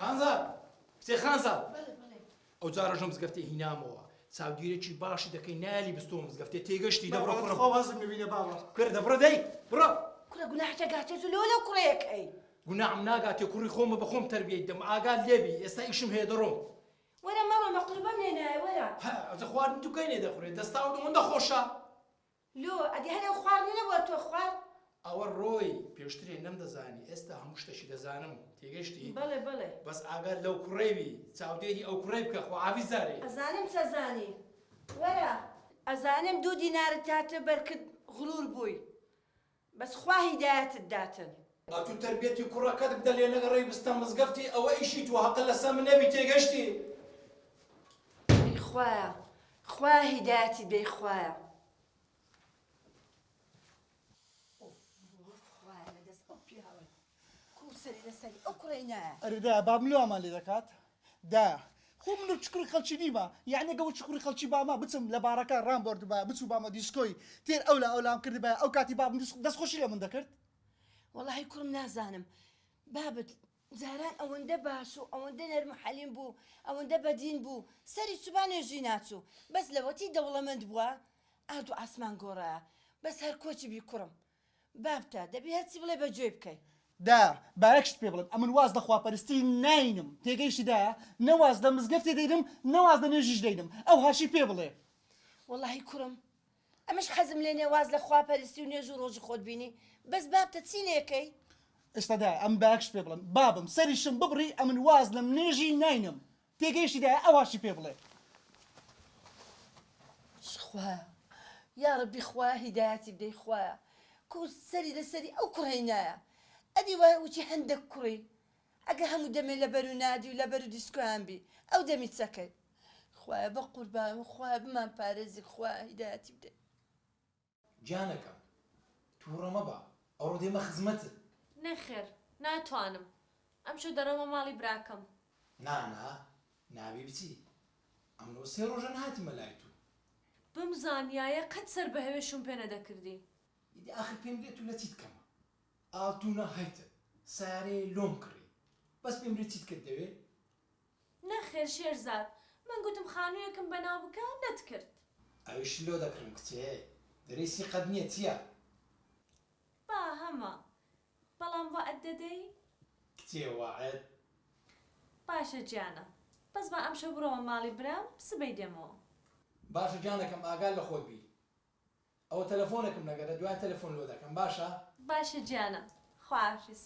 خانزاد کچێ خانزاد ئەو جارەش لە مزگەفتێ هینامەوە چاودیرێکی باشی دەکەی نالی بستۆ مزگەفتێ تێگەشتی دەبڕۆ کوڕم خوا وازم نەبینە بابە کورە دەبڕۆ دەی بڕۆ کوڕە گوناحتە گاتێ تو لۆ لەو کوڕەیەکەی گوناحم ناگاتێ کوڕی خۆمە بە خۆم تەربیەی دەم ئاگات لێبی ئێستا ئیشم هەیە دەڕۆم. وەرە مەڕۆ مەقروبەم لێ نایە وەرە. هە ئەجە خواردن تو کەی لێ دەخورێ دەستاوت ئەوەندە خۆشە. لۆ ئەدی هەر ئەو خواردنە نەبووە تۆ خوارد؟ ئەوە ڕۆی پێشترێ نەمدەزانی ئێستا هەموو شتەکی دەزانم تێگەشتی؟ بەڵێ بەڵێ. بەس ئاگات لەو کوڕەی بی چاودێری ئەو کوڕەی بکە خواحافیز جارێ. ئەزانم چەزانی وەرە. ئەزانم دوو دینارت هاتە بەرکت غرور بووی بەس خوا هیدایەتت داتن. ئەتوو تەربیەتی کوڕەکەت بدە لێنەگەڕێی بستە مزگەفتی ئەوە ئیشی تووە هەقە لەسەر من نەبی تێگەشتی؟ ئەی خوایە خوایە هیدایەتی دەی خوایە. ئۆف خوایە لەدەست ئەو پیاوە کوو سەری لەسەری ئەو کوڕەی نایە. ئەرێ دایە بابم لۆ وامان لێ دەکات؟ دایە خۆ من چ کوڕی خەڵکی نیمە یەعنی گە چ کوڕی خەڵکی بامە بچم لە باڕەکە ڕام بۆردبایە بچووبامە دیسکۆی تێر ئەولا ئەولام کردبایە ئەو کاتی بابم دەست خۆشی لە من دەکرد. وەڵاهی کوڕم نازانم بابت جاران ئەوەندە باش و ئەوەندە نەرم و حەلیم بوو ئەوەندە بەدین بوو سەری چوبا نوێژی ناچوو بەس لەوەتی دەوڵەمەند بووە ئارد و ئاسمان گۆڕایە بەس هەر کۆچی بی کوڕم بابتە دەبی هەرچی بڵێ بە گوێی بکەی. دایە با یەک شت پێ بڵێم ئەمن واز لە خواپەرستی ناینم تێگەیشتی دایە نە واز لە مزگەفتێ دەینم نە واز لە نوێژیش دەینم ئەوهاشی پێ بڵێ. وەڵاهی کوڕم ئەمش حەزم لێ نیە واز لە خوا پەرستی و نوێژ و ڕۆژی خۆت بینی بەس بابتە چی لێکەی؟ ئێستا دایە ئەمن با یەک شت پێ بڵێم بابم سەریشم ببڕی ئەمن واز لە نوێژی ناینم تێگەیشتی دایە ئەوهاشی پێ بڵێ. خوایە یاڕەبی خوایە هیدایەتی بدەی خوایە کو سەری لەسەری ئەو کوڕەی نایە ئەدی وای وچی هەندەک کوڕی ئەگە هەموو دەمێ لەبەر و نادی و لەبەر و دیسکۆیان بی ئەو دەمی چەکەی خوایە بەقوربان خوایە بمان پارێزی خوایە هیدایەتی بدەی. گیانەکەم توڕە مەبە ئەوڕۆ دێمە خزمەتت. نەخێر ناتوانم ئەمشەو دەڕۆمە ماڵی براکەم. نا نا نابی بچی ئەمرۆ سێ ڕۆژە نەهاتیمە لای تو. بمزانیایە قەت سەر بە هەوێ شوم پێ نەدەکردی. ئیدی ئاخر پێم دێ تو لە چیت کەمە ئاڵتونە هەیتە سەیارەیە لۆم کڕی بەس پێم برێ چیت کرد دەوێ. نەخێر شێرزاد من گوتم خانوویەکم بەناو بکە نەتکرد. ئەویش لۆ دەکڕم کچێ دەرێی سیقەت نیە چیە؟ با هەمە بەڵام وەعد دەدەی؟ کچێ وەعد. باشە گیانە بەس با ئەمشەو بڕۆمە ماڵی برام سبەی دێمەوە. باشە گیانەکەم ئاگات لە خۆت بی ئەوە تەلەفۆنێکم لەگەرە دوای تەلەفۆن لۆ دەکەم باشە؟ باشە گیانە خواحافیز.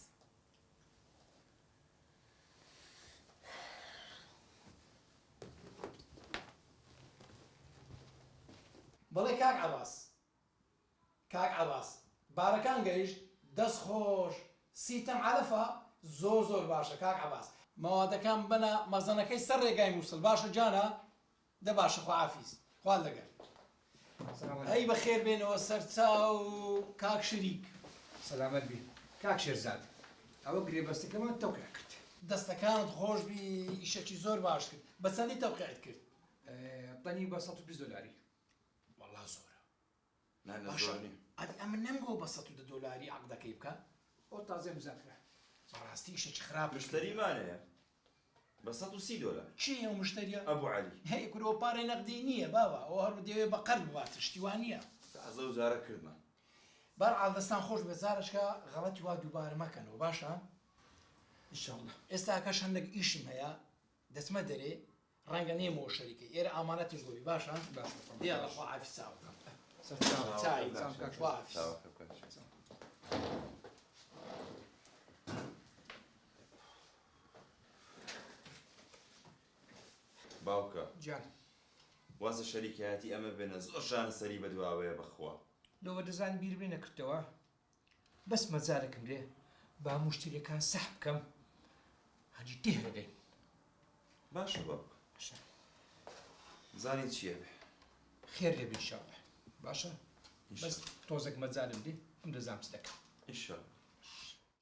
بەڵێ کاک عەباس کاک عەباس بارەکان گەیشت دەست خۆش سیتەم عەلەفە زۆر زۆر باشە کاک عەباس مەوادەکان بەنە مەخزەنەکەی سەر ڕێگای موسڵ باشە گیانە دە باشە خواحافیز خوات لەگەر. ئەی بەخێر بێنەوە سەرچاو کاک شریک. سەلامەت بی کاک شێرزاد ئەوە گرێبەستەکەمان تەوقیع کرد. دەستەکانت خۆش بی ئیشەکی زۆر باش کرد بە چەندی تەوقیعت کرد؟ تەنی بە 120 دۆلاری. وەڵا زۆرە. نا نا باشە زۆر نیە. ئەدی ئەمن نەمگۆ بە 110 دۆلاری عەقدەکەی بکە؟ ئەو تازەی مزاکرە. بەڕاستی ئیشەکی خراپت کرد. مشتەریمان هەیە بە 130 دۆلار. کێیە ئەو مشتەریە؟ ئەبو عەلی. هەی کورە ئەو پارەی نەقدی نییە بابە ئەوە هەر دەیەوێ بە قەرد ببات شتی وا نییە. تازە ئەو جارە کردمان. بەرحاڵ دەستان خۆش بێت جارەشکە غەڵەتی وا دووبارە مەکەنەوە باشە؟ ان شاء اللە. ئێستاکەش هەندێک ئیشم هەیە دەچمە دەرێ ڕەنگە نێمەوە شەریکەی ئێرە ئامانەتیش بۆ بی باشە؟ باشە یاڵا خواحافیز چاوەکەم. سەرچاو. چاوی چاو کاک شێرزاد. خواحافیز. چاوەکەم کاک شێرزاد. باوکە گیان. واز لە شەریکایەتی ئەمە بێنە زۆر ژانە سەری بەدواوەیە بەخوا. لۆ دەزانی بیرم لێ نەکردتەوە بەس مەجالێکم دێ با موشتەریەکان سەحب کەم هەنجی تێ دەدەین. باشە باوکە. باشە. زانین چییە بێ. خێر لێ بێ ئینشاڵڵا. باشە بەس تۆزێک مەجالم دێ ئەم دەزانم چ دەکەم. ئینشاڵڵا.